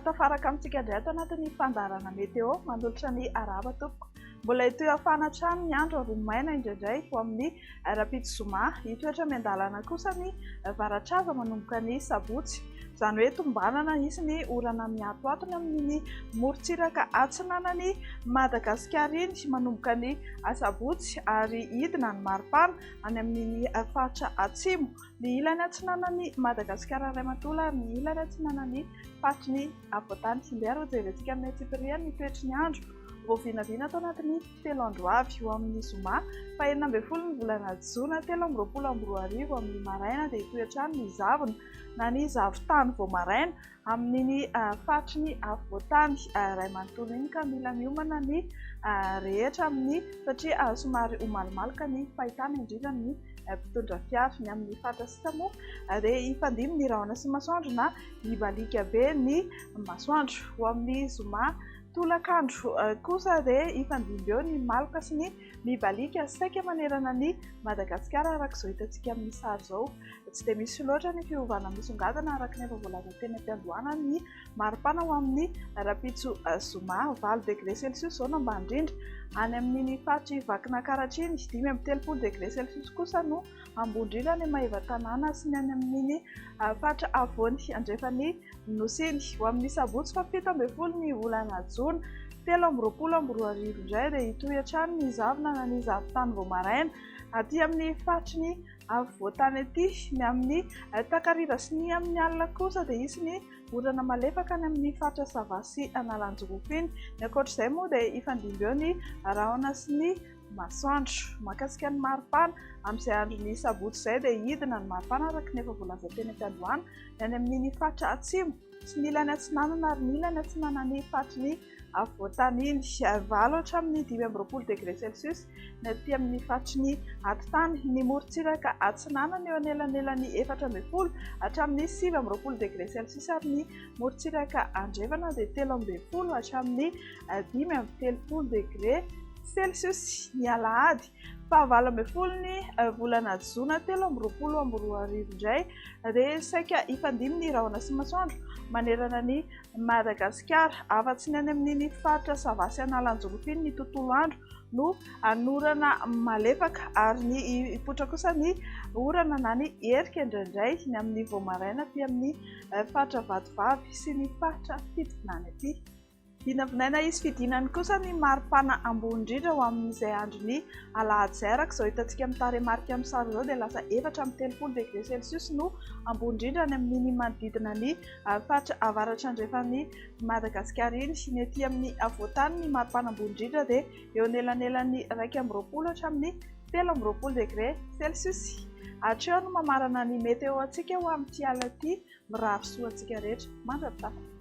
tafaraka amintsika indray ato anatin'ny fandaharana Météo manolotra ny arahaba tompoko. Mbola hitohy hafana hatrany ny andro ary ho maina indraindray ho amin'ny rahampitso zoma. Hitoetra miandalana kosa ny varatraza manomboka ny sabotsy. Izany hoe tombanana hisy ny orana miatoato ny amin'iny morontsiraka atsinanan'i Madagasikara iny manomboka ny sabotsy ary hidina ny maripana any amin'iny faritra atsimo. Ny ilany atsinanan'i Madagasikara iray manontolo ary ny ilany atsinanan'ny faritry ny afovoantany. Ndeha ary hojerentsika amin'ny antsipiriany ny toetry ny andro vao vinavina ato anatin'ny telo andro avy. Ho amin'ny zoma faha 16 ny volana jona 2023 amin'ny maraina dia hitohy hatrany ny zavona na ny zavon-tany vao maraina amin'iny faritry ny afovoantany iray manontolo iny ka mila miomana ny rehetra amin'ny satria somary ho malomaloka ny fahitana indrindra ny mpitondra fiara. Ny amin'ny faritra sisa moa dia hifandimby ny rahona sy masoandro na hibaliaka be ny masoandro. Ho amin'ny zoma tolakandro kosa dia hifandimby eo ny maloka sy ny mibaliaka saika manerana an'i Madagasikara araka izao hitantsika amin'ny sary izao. Tsy dia misy loatra ny fiovana misongadina araka ny efa voalaza teny am-piandohana ny maripana ho amin'ny rahampitso zoma. 8 degré celsius izao no ambany indrindra any amin'iny faritr'i Vakinankaratra iny, 35 degré celsius kosa no ambony indrindra any Maevatanàna sy ny any amin'iny faritra afovoany andrefan'ny Nosy iny. Ho amin'ny sabotsy faha 17 ny volana jona 2023 indray dia hitohy hatrany ny zavona na ny zavon-tany vao maraina aty amin'ny faritry ny afovoantany aty. Ny amin'ny takariva sy ny amin'ny alina kosa dia hisy ny orana malefaka any amin'ny faritra Sava sy Analanjirofo iny. Ny ankoatr'izay moa dia hifandimby eo ny rahona sy ny masoandro. Mahakasika ny maripana, amin'izay andron'ny sabotsy izay dia hidina ny maripana araka ny efa voalaza teny am-piandohana. Ny any amin'iny faritra atsimo sy ny ilany atsinanana ary ny ilany atsinanan'ny faritry ny afovoantany iny. 8 hatramin'ny 25 degré celsius ny aty amin'ny faritry ny atitany. Ny morontsiraka atsinanana eo anelanelan'ny 14 hatramin'ny 29 degré celsius ary ny morontsiraka andrefana dia 13 hatramin'ny 35 degré celsius. Ny alahady faha 18 ny volana jona 2023 indray dia saika hifandimby ny rahona sy masoandro manerana an'i Madagasikara. Afa-tsy ny any amin'iny faritra Sava sy Analanjirofo iny ny tontolo andro no hanorana malefaka ary ny hipoitra kosa ny orana na ny erika indraindray ny amin'ny vao maraina aty amin'ny faritra Vatovavy sy ny faritra Fitovinany aty. Vinavinaina hisy fidinany kosa ny maripana ambony indrindra ho amin'izay andron'ny alahady izay. Araka izao hitantsika amin'ny tarehimarika amin'ny sary izao dia lasa 34 degré celsius no ambony indrindra any amin'iny manodidina ny faritra avaratra andrefan'i Madagasikara iny. Ny aty amin'ny afovoantany ny maripana ambony indrindra dia eo anelanelan'ny 21 hatramin'ny 23 degré celsius. Hatreo no mamarana ny météo antsika ho amin'ity alina ity. Mirary soa antsika rehetra. Mandra-pitafa.